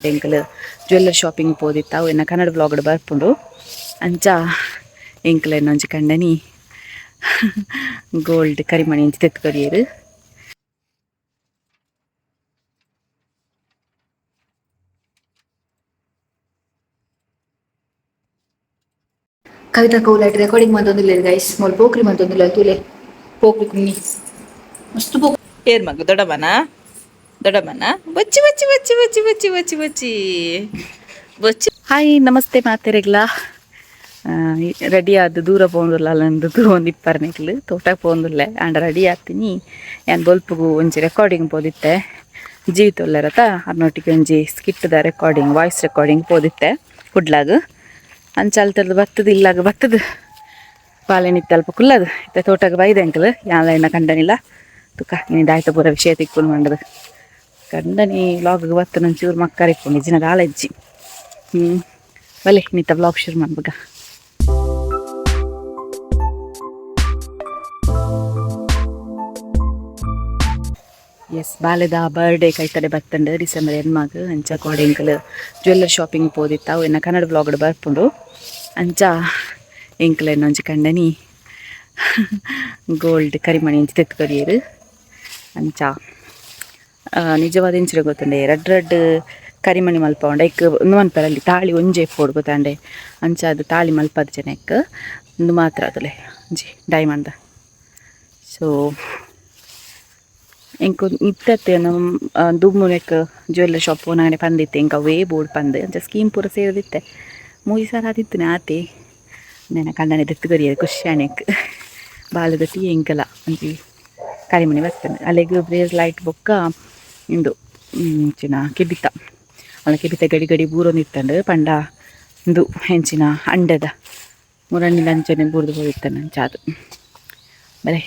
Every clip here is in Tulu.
ಎಂಕಲ್ ಜ್ಯುವೆಲ್ಲರ್ ಶಾಪಿಂಗ್ ಪೋದಿತ್ತ ಅವು ಎನ್ನ ಕನ್ನಡ ವ್ಲಾಗ್ಡ್ ಬರ್ಪುಂಡು ಅಂಚ ಎಂಕಲ್ ಒಂಜಿ ಕಂಡನಿ ಗೋಲ್ಡ್ ಕರಿಮಣಿ ಇಂಚ ತೆತ್ತು ಕೊರಿಯೆರ್. ಕವಿತಾ ಕೌಲಾಟ್ ರೆಕಾರ್ಡಿಂಗ್ ಮಂತೊಂದುಲ್ಲೆರ್ ಗೈಸ್. ಮೊಲ್ ಪೋಕ್ರಿ ಮಂತೊಂದುಲ್ಲೆರ್ ತೂಲೆ ಪೋಕ್ರಿ ಕುನ್ನಿ ಮಸ್ತ್ ಪೋಕ್. ಏರ್ ಮಗು? ದೊಡ್ಡಮ್ಮನ? ದೊಡ್ಡಮ್ಮನ? ಬೊಚ್ಚಿ ಬೊಚ್ಚಿ ಬೊಚ್ಚಿ ಬೊಚ್ಚಿ ಬೊಚ್ಚಿ ಬೊಚ್ಚಿ ಬೊಚ್ಚಿ ಬೊಚ್ಚಿ. ಹಾಯ್, ನಮಸ್ತೆ ಮಾತೆರೆಗ್ಲಾ. ರೆಡಿ ಆದ್ ದೂರ ಪೋಂದುಲ್ಲ ಅಲ್ಲಂದು ತೂವೊಂದು ಇಪ್ಪರ್ನೆಕ್ಲು ತೋಟಕ್ಕೆ ಪೋಂದುಲ್ಲೆ ಆಂಡ ರೆಡಿ ಆತೀನಿ. ಯಾನ್ ಬೊಲ್ಪುಗು ಒಂಜಿ ರೆಕಾರ್ಡಿಂಗ್ ಪೋದಿತ್ತೆ. ಜೀವಿತ ಉಲ್ಲೆರತ, ಅರ್ನೊಟ್ಟಿಗೆ ಒಂಜಿ ಸ್ಕಿಟ್ದ recording, voice recording ಪೋದಿತ್ತೆ ಕುಡ್ಲಾಗ್. ಅಂಚ ಅಲ್ತರ್ದು ಬತ್ತದ ಇಲ್ಲಾಗ ಬತ್ತದ ಬಾಲೆನಿತ್ತೆ ಅಲ್ಪ ಕುಲ್ಲದು ಇತ್ತೆ ತೋಟಗ್ ಬೈದೆ ಅಂಕಲ್. ಯಾನ್ಲ ಎನ್ನ ಕಂಡನಿಲ್ಲ ತುಕ ಇನಿ ದಾಯ್ತ ಪೂರ ವಿಷಯ ತಿಕ್ಕುನು ಪಂಡದು. ಕಂಡನಿ ವ್ಲಾಗ್ ಬತ್ತನ ಒಂಚೂರು ಮಕ್ಕರ್ ಇಪ್ಪುಂಡು, ಇಜ್ಜಿನ ದಾಲ ಇಜ್ಜಿ. ಬಲೆ ನಿತ್ತ ವ್ಲಾಗ್ ಶುರು ಮನ್ಪುಗ. ಎಸ್, ಬಾಲೆದ ಬರ್ಡೇ ಕೈತಡೆ ಬತ್ತಂಡು, ಡಿಸೆಂಬರ್ ಎನ್ಮಾಗ್. ಅಂಚ ಕೋಡೆ ಎಂಕಲ್ ಜ್ಯುವೆಲ್ಲರ್ ಶಾಪಿಂಗ್ ಪೋದಿತ್ತ ಅವು ಎನ್ನ ಕನ್ನಡ ವ್ಲಾಗ್ಡ್ ಬರ್ಪುಂಡು. ಅಂಚ ಎಂಕಲ್ ಒಂಜಿ ಕಂಡನಿ ಗೋಲ್ಡ್ ಕರಿಮಣಿ ಇಂಚ ತೆತ್ತು ಕೊರಿಯೆರ್. ಅಂಚ ನಿಜವಾದ ಇಂಚಿನ ಗೊತ್ತುಂಡೆ, ರಡ್ಡ್ ರಡ್ಡ್ ಕರಿಮಣಿ ಮಲ್ಪವಂಡ ಇಕ್ ಉಂದು ಮನ್ಪರಲ್ಲಿ ತಾಳಿ ಒಂಜೆ ಪೋಡು ಗೊತ್ತಾಂಡೆ. ಅಂಚ ಅದು ತಾಳಿ ಮಲ್ಪದ ಜನಕ್ಕೆ ಉಂದು ಮಾತ್ರ ಅದುಲೆ ಒಂಜಿ ಡೈಮಂಡ್. ಸೊ ಎಂಕ್ ಇತ್ತತ್ತೆ ನಮ್ಮ ದುಮ್ಮುನೆಕ್ ಜ್ಯುವೆಲ್ಲರಿ ಶಾಪ್ ಪೋನಾಗನೆ ಪಂದಿತ್ತೆ, ಎಂಕ್ ಅವೇ ಬೋರ್ಡ್ ಪಂದ್. ಅಂಚ ಸ್ಕೀಮ್ ಪೂರ ಸೇರದಿತ್ತೆ, 3 ಸಾವಿರ ಆದಿತ್ತು ಆತೆ. ನೆನ ಕಂಡನೆ ದೆತ್ತು ಕೊರಿಯೆರ್, ಖುಷಿ ಆಣೆಕ್. ಬಾಲೆದ ಟೀ ಎಂಕಲ ಒಂಜಿ ಕರಿಮಣಿ ಬರ್ತದೆ. ಅಲೆಗ್ ಬ್ರೇಸ್ ಲೈಟ್ ಬೊಕ್ಕ ಇಂದು ಇಂಚಿನ ಕೆಬಿತ. ಅಲ್ಲ, ಕೆಬಿತ ಗಡಿ ಗಡಿ ಬೂರೊಂದಿತ್ತಂಡು ಪಂಡ ಇಂದು ಎಂಚಿನ ಅಂಡದ ಮುರಣಿದ ಅಂಚನೆ ಬೂರ್ದು ಪೋದಿತ್ತಂಡು. ಅಂಚ ಅದು ಬರೇ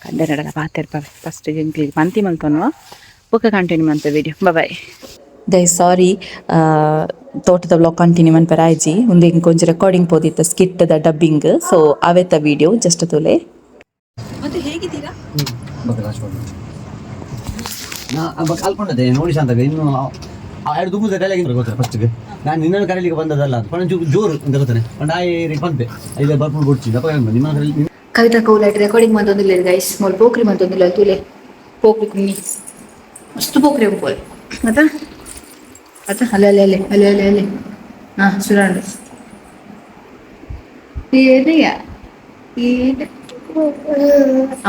ಕಂಡನಡಲ ಪಾತೆರ್ಪವೆ. ಫಸ್ಟ್ ಎಂಕ್ಲಿಗ್ ಪಂತಿ ಮಲ್ತೊನುವ, ಬೊಕ್ಕ ಕಂಟಿನ್ಯೂ ಮಂತ ವಿಡಿಯೋ. Bye guys. ಸಾರಿ, ತೋಟದ ವ್ಲಾಗ್ ಕಂಟಿನ್ಯೂ ಮನ್ಪೆರೆ ಆಯ್ಜಿ. ಉಂದು ಎಂಕ್ ಒಂಜಿ ರೆಕಾರ್ಡಿಂಗ್ ಪೋದಿತ್ತ, ಸ್ಕಿಟ್ದ ಡಬ್ಬಿಂಗ್. ಸೊ ಅವೆತ ವಿಡಿಯೋ ಜಸ್ಟ್ ತೂಲೆ. ಮತ್ತೆ ಹೇಗಿದ್ದೀರಾ? ನಾ ಕಲ್ಕೊಂಡದೆ ನೋಡಿ ಶಾಂತಗ. ಇನ್ನು ಆ ಎರಡು ದುಂಬುದ ಡೈಲಾಗ್ ಗೊತ್ತಾ? ಫಸ್ಟ್ಗೆ ನಾನು ನಿನ್ನನ್ನು ಕರೀಲಿಕ್ಕೆ ಬಂದದಲ್ಲ ಅಂತ ಒಂಚೂರು ಜೋರು ಅಂತ ಗೊತ್ತಾನೆ. ಪಂಡ ಆಯ್ ಪನ್ಪೆ ಇಲ್ಲ ಬರ್ಪುಂಡು ಬೊಡ್ಚಿ ದಪ್ಪ ನಿಮ್ಮನ್ನು ಕರೀಲಿ. ಕವಿತಾ ಕೌಲಾಟ್ ರೆಕಾರ್ಡಿಂಗ್ ಮಂತೊಂದುಲ್ಲೆರ್ ಗೈಸ್. ಮೊಲ್ ಪೋಕ್ರಿ ಮಂತೊಂದುಲ್ಲೆರ್ ತೂಲೆ ಪೋಕ್ರಿ ಕುನ್ನಿ ಮಸ್ತ್ ಪೋಕ್ರಿ ಉಂಪುಲ್ ಅತ ಅತ. ಅಲೆ ಅಲೆ ಅಲೆ ಅಲೆ ಅಲೆ ಅಲೆ. ಹಾ ಸುರಾಂಡು ಏನೆಯ ಏನೆ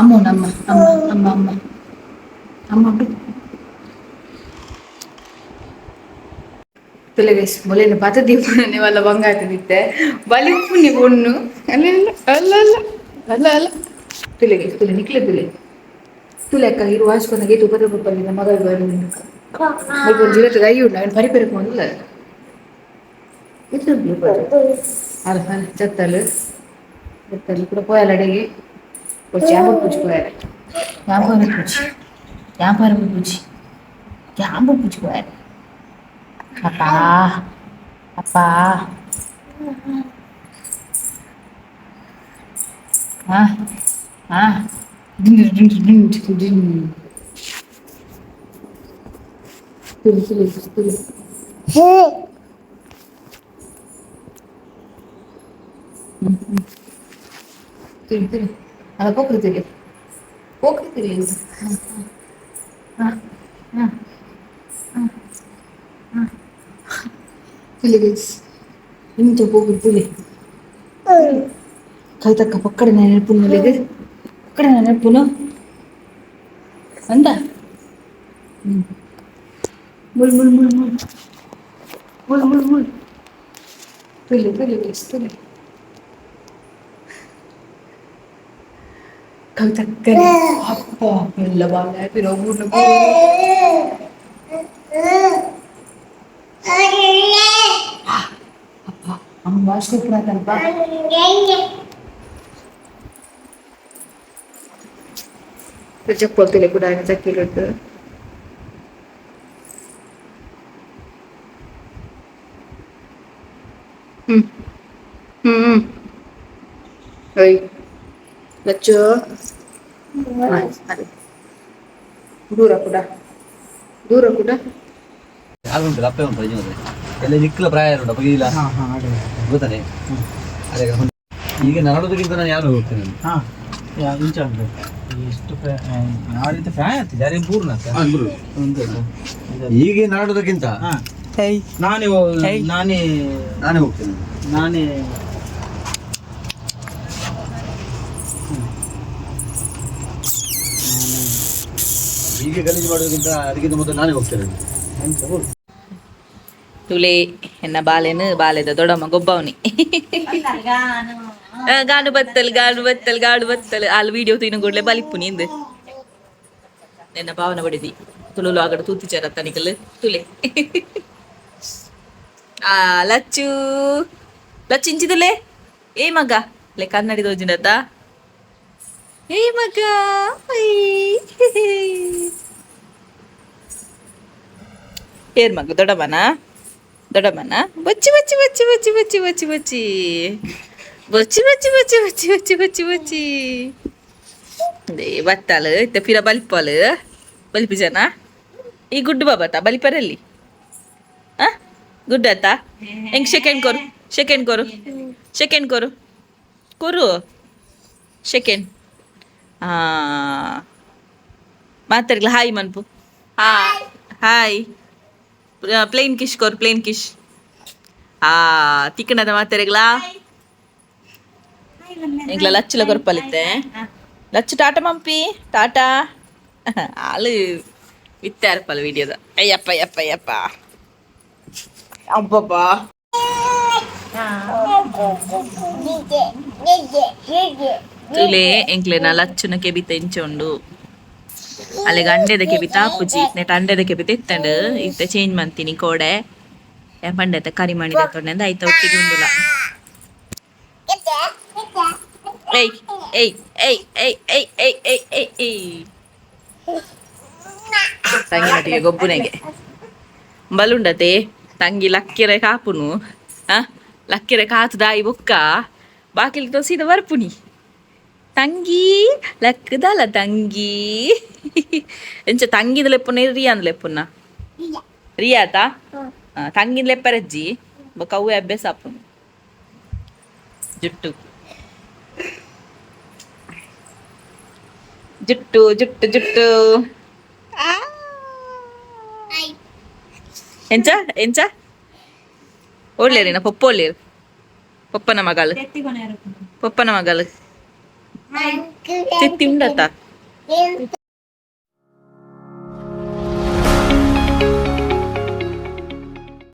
ಅಮ್ಮ ಅಮ್ಮ ಅಮ್ಮ ಅಮ್ಮ ಅಮ್ಮ ಅಮ್ಮ ಉಂಟು. ತುಲೆ ಗೈಸ್, ಮೊಲೆನ ಪತ ದೀಪುಣನೆ ವಲ್ಲ ಬಂಗಾತದಿತ್ತೆ ಬಲಿ ಉಪ್ಪುನಿ ಪೊಣ್ಣು. ಅಲ್ಲ ಅಲ್ಲ ಅಲ್ಲ ಅಲ್ಲ ಅಲ್ಲ, ತುಲೆ ಗೈಸ್, ತುಲೆ ನಿಕ್ಲೆ ತುಲೆ ತುಲೆ. ಅಕ್ಕ ಇರು ವಾಸ್ಕೊಂದಾಗ ಉಪದ್ರ ಪಪ್ಪಲ್ಲಿ ಮಗಳು ಬರು. ಮುಲ್ಪ ಒಂಜಿ ಇರತ್ತದ ಅಯ್ಯು ಉಂಡು, ಅವನು ಪರಿ ಪರಿ ಪೋಂದಿಲ್ಲ. ಅಲ್ಲ ಅಲ್ಲ, ಚತ್ತಲು ಚತ್ತಲು ಕೂಡ ಪೋಯಲ್ಲ ಅಡೆಗೆ ಯಾಂಬರ್ ಪೂಜಿ ಪೋಯಲ್ಲ. ಯಾಂಬರ್ ಪೂಜಿ, ಯಾಂಬರ್ ಪೂಜಿ, ಯಾಂಬರ್ ಪೂಜಿ ಪೋಯಲ್ಲ. ಅಪ್ಪ ಅಪ್ಪ ಹಾ ಹಾ ಡಿನ್ ಡಿನ್ ಡಿನ್ ಡಿನ್. ತುಲಿ ತುಲಿ ತುಲಿ ತುಲಿ ತುಲಿ. ಅಲ್ಲ, ಪೋಕ್ರಿ ತುಲಿ, ಪೋಕ್ರಿ ತುಲಿ. ಹಾ ಹಾ ಹಾ ತುಲಿ ಗೈಸ್, ಇಂಚ ಪೋಕ್ರಿ ತುಲಿ. ಕೈತಕ್ಕ ಪಕ್ಕಡೆ ನೆನಪು, ಪಕ್ಕಡೆ ನೆನಪುನು ಅಂದ. ಮುಲ್ ಮುಲ್ ಮುಲ್ ಮುಲ್ ಮುಲ್ ಮುಲ್ ಮುಲ್. ತುಲಿ ತುಲಿ ಗೈಸ್ ತುಲಿ. ಕವಿತಕ್ಕನೆ ಅಪ್ಪ ಎಲ್ಲ ಬಾಳೆ ಊರ್ನ. ಅಪ್ಪ ಅಮ್ಮ ವಾಸ್ಕೊಪ್ಪ. ಚಪ್ಪಲ್ ಕೂಡ ಚಕ್ಕಿಲುಂಡು. ಹ್ಮ್ ಹ್ಮ್ ಓಯ್ ಲಚ್ಚು, ಅದೇ ದೂರ ಕೂಡ, ದೂರ ಕೂಡ. ಕಾಲು ಉಂಟು ಅಪ್ಪೆ ಉಂಟು ಅಜ್ಜಿ ಎಲ್ಲ ನಿಕ್ಕಲ ಪ್ರಾಯ ಉಂಟು ಅಪ್ಪ ಇಲ್ಲ. ಹಾಂ ಹಾಂ ಅದೇ. ಗೊತ್ತಾನೆ ಅದೇ. ಈಗ ನರಳುದಕ್ಕಿಂತ ನಾನು ಯಾರು ಹೋಗ್ತೇನೆ. ಹಾಂ, ಇಂಚ ಉಂಟು. ಎಷ್ಟು ಯಾವ ರೀತಿ ಫ್ಯಾನ್ ಆಗ್ತದೆ ಯಾರಿಗೆ ಪೂರ್ಣ. ಈಗ ನರಳುದಕ್ಕಿಂತ ಹಾಂ, ನಾನೇ ನಾನೇ. ನಾನೇ ಹೋಗ್ತೇನೆ. ನಾನೇ. ಹೀಗೆ ಗಲೀಜು ಮಾಡೋದಕ್ಕಿಂತ ಅದಕ್ಕಿಂತ ಮೊದಲು ನಾನೇ ಹೋಗ್ತೇನೆ. ತುಲೆ ಎನ್ನ ಬಾಲೆನು ಬಾಲೆದ ದೊಡ್ಡಮ್ಮ ಗೊಬ್ಬವನಿ. ಗಾನು ಬತ್ತಲ್, ಗಾನು ಬತ್ತಲ್, ಗಾಡು ಬತ್ತಲ್. ಅಲ್ಲಿ ವಿಡಿಯೋ ತಿನ್ನು ಕೂಡಲೇ ಬಲಿಪ್ಪು ನಿಂದು. ನಿನ್ನ ಭಾವನ ಬಡಿದಿ ತುಳುಲು ಆಗಡ ತೂತಿಚಾರ ತನಿಕಲ್. ತುಲೆ ಆ ಲಚ್ಚು, ಲಚ್ಚು ಇಂಚಿದಲೇ. ಏ ಮಗ, ಲೇ ಕನ್ನಡಿ ತೋಜಿನತ್ತ. ಏ ಮಗ, ಏರ್ ಮಗ? ದೊಡ್ಡಮ್ಮನ, ದೊಡ್ಡಮ್ಮನ. ಬಚ್ಚಿ ಬಚ್ಚಿ ಬಚ್ಚಿ ಬಚ್ಚಿ ಬಚ್ಚಿ ಬಚ್ಚಿ ಬಚ್ಚಿ ಬಚ್ಚಿ ಬಚ್ಚಿ ಬಚ್ಚಿ ಬಚ್ಚಿ ಬಚ್ಚಿ ಬಚ್ಚಿ ಬಚ್ಚಿ. They ಬತ್ತಾಳು ಇತ್ತ ಪಿರ ಬಲಿಪಾಲು ಬಲಿಪು ಜನ. ಈ ಗುಡ್ಡು ಬಾಬತ್ತ ಬಲಿಪರಲ್ಲಿ. ಆ ಗುಡ್ಡು ಆತ ಹೆಂಗ್? ಸೆಕೆಂಡ್ ಕೊರು, ಸೆಕೆಂಡ್ ಕೊರು, ಸೆಕೆಂಡ್ ಕೊರು, ಕೊರು ಸೆಕೆಂಡ್. ಹಾ, ಮಾತಾಡ್ಲ. ಹಾಯ್ ಮನ್ಪು. Hi, hi. ಪ್ಲೇನ್ ಕಿಶ್ ಕೊರು, ಪ್ಲೇನ್ ಕಿಶ್. ಆ ತಿಕ್ಕಣದ ಮಾತಾಡ್ಲಾ. ಎಂಗ್ಲ ಲಚ್ಚುಲ ಕೊರ್ಪಲಿತ್ತೆ. ಲಚ್ಚು ಟಾಟಾ ಮಂಪಿ, ಟಾಟಾ. ಆಳು ವಿತ್ತಾರಪ್ಪಲ್ಲ ವಿಡಿಯೋದ. ಅಯ್ಯಪ್ಪ, ಅಯ್ಯಪ್ಪ, ಅಯ್ಯಪ್ಪ, ಅಬ್ಬಬ್ಬಾ. ತುಲೆ ಎಂಕ್ಲೆನ ಲಚ್ಚುನ ಕೆಬಿತ ಇಂಚ ಉಂಡು. ಅಲ್ಲಿಗೆ ಅಂಡೆದ ಕೆಬಿತ ಆಪುಜಿ. ನೆಟ್ ಅಂಡೆದ ಕೆಬಿತ ಇತ್ತಂಡು. ಇತ್ತೆ ಚೇಂಜ್ ಮಂತೀನಿ ಕೋಡೆ ಪಂಡೆತ ಕರಿ ಮಾಡಿದ ತೊಂಡೆ ಆಯ್ತ ಒಟ್ಟಿಗೆ ಉಂಡುಲ. ಏಯ್ ಏಯ್ ಏಯ್ ಏಯ್ ಏಯ್ ಏಯ್ ಏಯ್ ಏಯ್ ಏಯ್. ತಂಗಿನೊಟ್ಟಿಗೆ ಗೊಬ್ಬುನೆಗೆ ಬಲುಂಡತೆ. ತಂಗಿ ಲಕ್ಕಿರೆ ಕಾಪುನು. ಆ ಲಕ್ಕಿರೆ ಕಾತು ದಾಯಿ ಬೊಕ್ಕ ಬಾಕಿಲ್ ಸೀದಾ ಬರ್ಪುನಿ. ತಂಗಿ ಲಕ್ಕದಲ್ಲ ತಂಗಿ. ಎಂಚ ತಂಗಿದ ಲೆಪ್ಪುನ, ರಿಯಾನ್ ಲೆಪ್ಪುನ? ರಿಯಾತ ತಂಗಿನ ಲೆಪ್ಪರಜ್ಜಿ ಬೊಕ್ಕ ಅವೇ ಅಭ್ಯಾಸ ಆಪುನು. ಜುಟ್ಟು ಜುಟ್ಟು ಜುಟ್ಟು ಜುಟ್ಟು. ಎಂಚ ಎಂಚ ಒಳ್ಳೇರಿನ ಪೊಪ್ಪ ಒಳ್ಳೇರು. ಪೊಪ್ಪನ ಮಗಳು, ಪೊಪ್ಪನ ಮಗಳು. ತೆತ್ತಿ ಉಂಡತ್ತ.